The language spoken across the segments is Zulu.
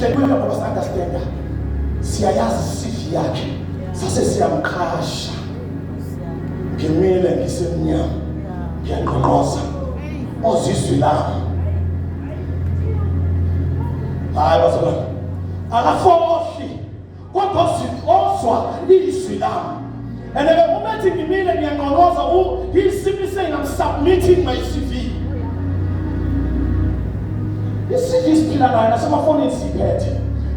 Sihlelwe ngoba si-understanda, siyayazi CV yakhe, sase siyamqhasha. Ngimile ngisemnyama, ngiyangqongqoza, ozizwi lami. Hayi bazalwane, akafohli kodwa ozwa izwi lami. And ke uma ethi ngimile ngiyangqongqoza, he is simply saying I'm submitting my CV. I-CV siphila nayo nasemafonini siyiphethe.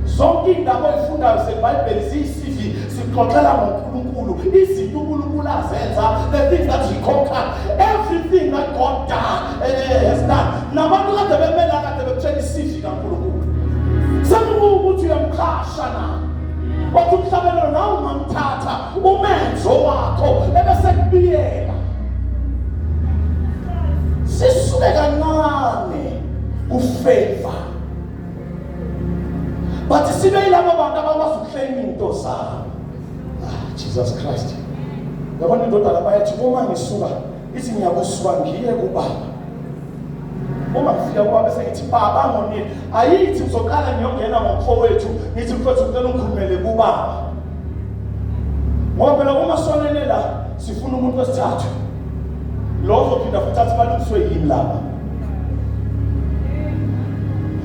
Zonke iy'ndaba oyifundayo zeBhayibheli ziyi-CV, sixoxela ngoNkulunkulu, izinto uNkulunkulu azenza, the things that he conquered, everything that God done, has done. Nabantu kade bemela kade bekutshela i-CV kaNkulunkulu. Sekuwukuthi uyamqhasha na? Wathi umhlabelelo nawe ungamthatha umenzo wakho ebese kubiyela. Sisuke kancane ku-favor. But sibe yilabo bantu abakwazi ukuclaim into zabo. Ah, Jesus Christ. Yabona indodana bayathi uma ngisuka ithi ngiyakusuka ngiye kubaba. Uma ngifika kubaba bese ngithi baba ngonile. Ayithi ngizoqala ngiyongena ngomfowethu ngithi mfowethu ngicela ungikhulumele kubaba. Ngoba phela uma sonene la sifuna umuntu wesithathu. Lo ozophinda futhi athi balungiswe yini laba.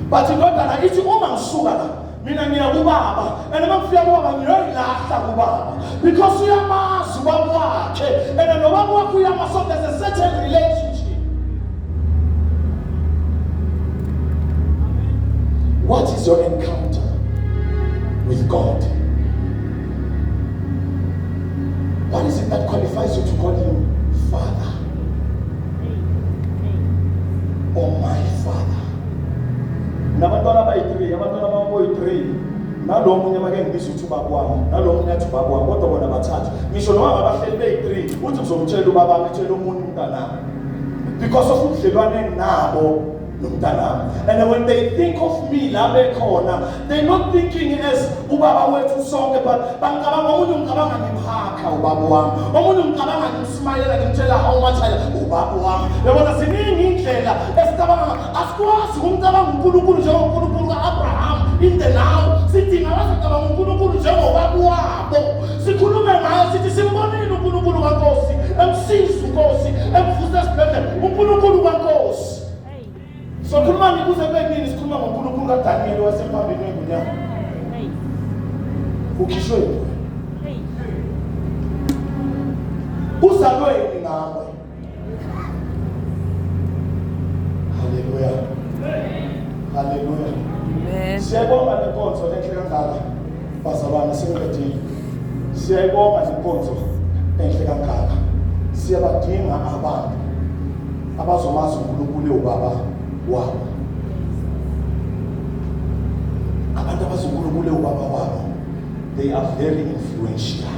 But indodana ithi uma ngisuka la mina ngiya kubaba, and uma ngifika kubaba ngiyoyilahla kubaba because uyamazi ubaba wakhe, and nobaba wakhe uyamazi, so there's a certain relationship. What is your encounter with God? What is it that qualifies you to call him Father or my Father? Nabantwana abayi-3, abantwana ababoyi-3, nalo munye make ngibiza ukuthi ubaba wami, nalo munye athi ubaba wami, kodwa bona bathathu. Ngisho noma ngabahleli beyi-3, uthi ngizomtshela ubaba wami, etshela omunye umntanami. Because of ubudlelwane enginabo nomntanami. And when they think of me la bekhona, they're not thinking as ubaba wethu sonke, but bangicabanga, omunye ungicabanga ngimhakha ubaba wami, omunye ungicabanga ngimsmayela ngimtshela how much I ubaba wami. Yabona ziningi indlela esicabanga, asikwazi ukumcabanga uNkulunkulu njengoNkulunkulu ka-Abraham in the now. Sidinga abazocabanga uNkulunkulu njengobaba wabo, sikhulume ngaye sithi simbonile uNkulunkulu kaNkosi emsiza, uNkosi emvusa esibhedlela, uNkulunkulu kaNkosi. Sokhuluma nikuze kube nini sikhuluma ngoNkulunkulu kaDaniel wasephambili wengonyama? Ukhishwe yini? Uzalweni ngawe? Haleluya. Haleluya. Amen. Siyayibonga lenkonzo lenhle kangaka. Bazalwane, sengiqedile. Siyayibonga lenkonzo enhle kangaka. Siyabadinga abantu abazomazi uNkulunkulu ubaba wabo. Abantu abazi uNkulunkulu ubaba wabo, they are very influential.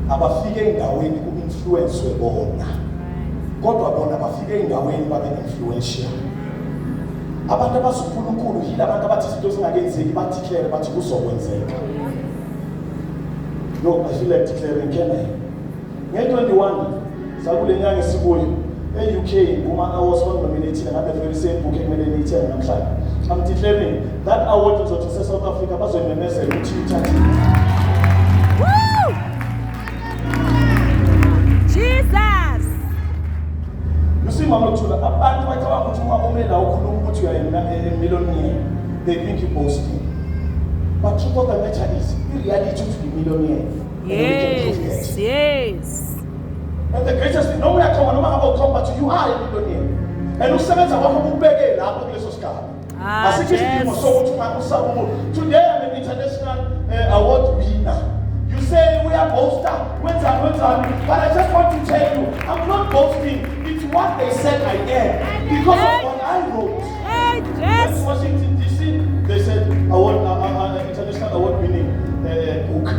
Abafike endaweni ku-influence bona, kodwa bona bafike endaweni babe influential. Abantu abazi uNkulunkulu yila abantu abathi izinto zingakenzeki badeclare bathi kuzokwenzeka. No, I feel like declaring, can I? Nge-21 zakule nyanga esikuyo e-UK kuma-awards banginominathile ngale very same book ekumele niyithenge namhlanje. I'm declaring that award ngizothi se-South Africa bazoyimemezela ukuthi uyithathile. Woo! Jesus! You see, Mama Thula, abantu bacabanga ukuthi uma ume la ukhuluma ukuthi you are a millionaire, they think you boasting. But truth of the matter is, in reality to be millionaire. And we can prove that. Yes. And the greatest thing, noma uyakhomba noma ngabe ukhomba to you are a millionaire. And ukusebenza kwakho kukubeke lapho kuleso sigaba. Ah, Asikho isidingo yes. sokuthi usaba umuntu. Today I'm an international award winner. You say we are boaster, wenzani wenzani, but I just want to tell you, I'm not boasting. It's what they said I am because of what I wrote. Hey, In yes. Washington DC, they said award, international award winning book.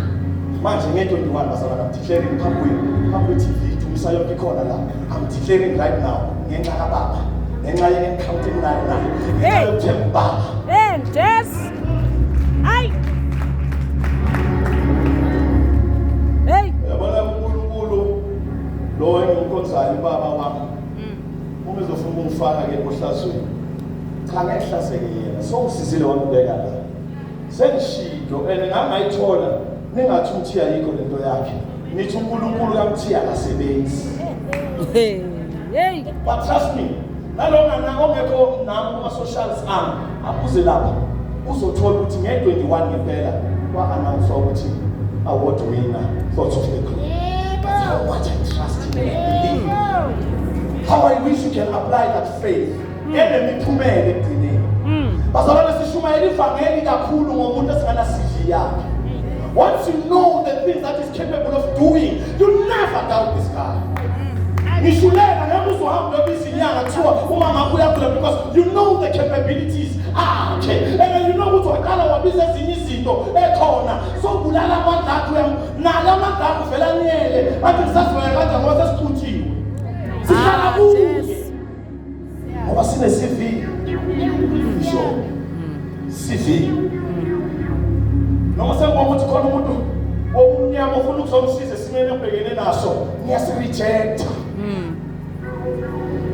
Manje nge-21 bazalwane, I'm declaring phambi kwe-TV, Dumisa yonke ikhona la. I'm declaring right now ngenxa kababa, ngenxa ye-encounter enginayo naye, ngenxa Hey. yokuthemba ubaba. Hey, yes. Ay. Hey. Uyabona uNkulunkulu lo engimkhonzayo ubaba wami. Uma ezofuna ukungifaka ke ohlazweni. Cha, ngeke yena. Sowusizile wangibeka la. Sengishilo and ngangayithola ningathi uMthiya yikho lento yakhe. Nithi uNkulunkulu kaMthiya akasebenzi. Hey. Hey. But trust me, nalona ongekho nami kuma-socials ami abuze lapha uzothola ukuthi nge-21 ngempela kwa-announce ukuthi award winner, Thoughts of the Crew. That's how much I trust him and I believe. How I wish you can apply that faith enemiphumela ekugcineni. Bazalwane, sishumayela ivangeli kakhulu ngomuntu esingana CV yakhe. Once you know the things that he's capable of doing, you never doubt this guy. Ngishulela ngeke uzohamba uyobiza inyanga kuthiwa uma ngakho uyagula, because you know the capabilities akhe and you know ukuthi waqala wabiza ezinye izinto ekhona sobulala amandla akhe nala amandla akhe uvela niyele bathi ngisazibona kanjani ngoba sesixuthiwe sihlala Ah, kuye Jesu. Ngoba sine-CV, ngisho CV noma sengibona ukuthi khona umuntu wobumnyama ofuna ukuzomsiza esimeni obhekene naso, ngiyasi-rejecta.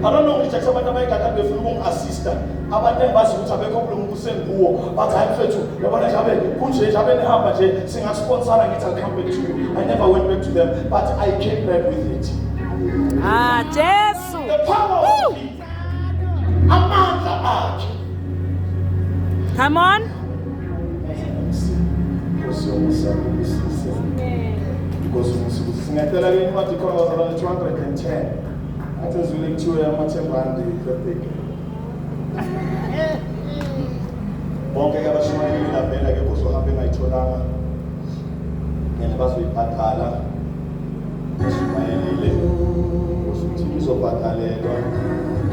I don't know, reject abantu abayigada befuna ukungi-assista, abantu engibazi ukuthi abekho kulo muntu senguwo, bathi, "Hayi mfethu, yabona njabe kunje, njabe nihamba nje singasponsora." Ngithi, "I'll come back to you." I never went back to them, but I came back with it. Ah, Jesu. The power of Jesus, amandla akhe. Come on. Nkosi yomusa ubusise. Nkosi yomusa ubusise. Singacela ke incwadi khona bazalwane, 210. Athi ezwile kuthiwe ama-10 rand birthday. Bonke ke abashumayeli lavela ke kuzohamba engayitholanga. Ngene bazoyibhadala. Bashumayelile. Kusho ukuthi izobhadalelwa.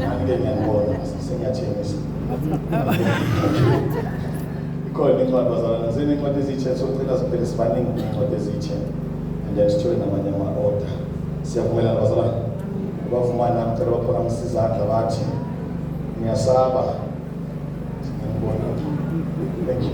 Nami ke ngiyabona sengiyathengisa. Ikhona incwadi bazalwane, zine incwadi eziyi-10, socela ziphele sibaningi incwadi eziyi-10 and then sithole namanye ama-order. Siyavumelana bazalwane? Abavumani nami cela baphakamisa izandla bathi ngiyasaba. Ngiyabona. Thank you.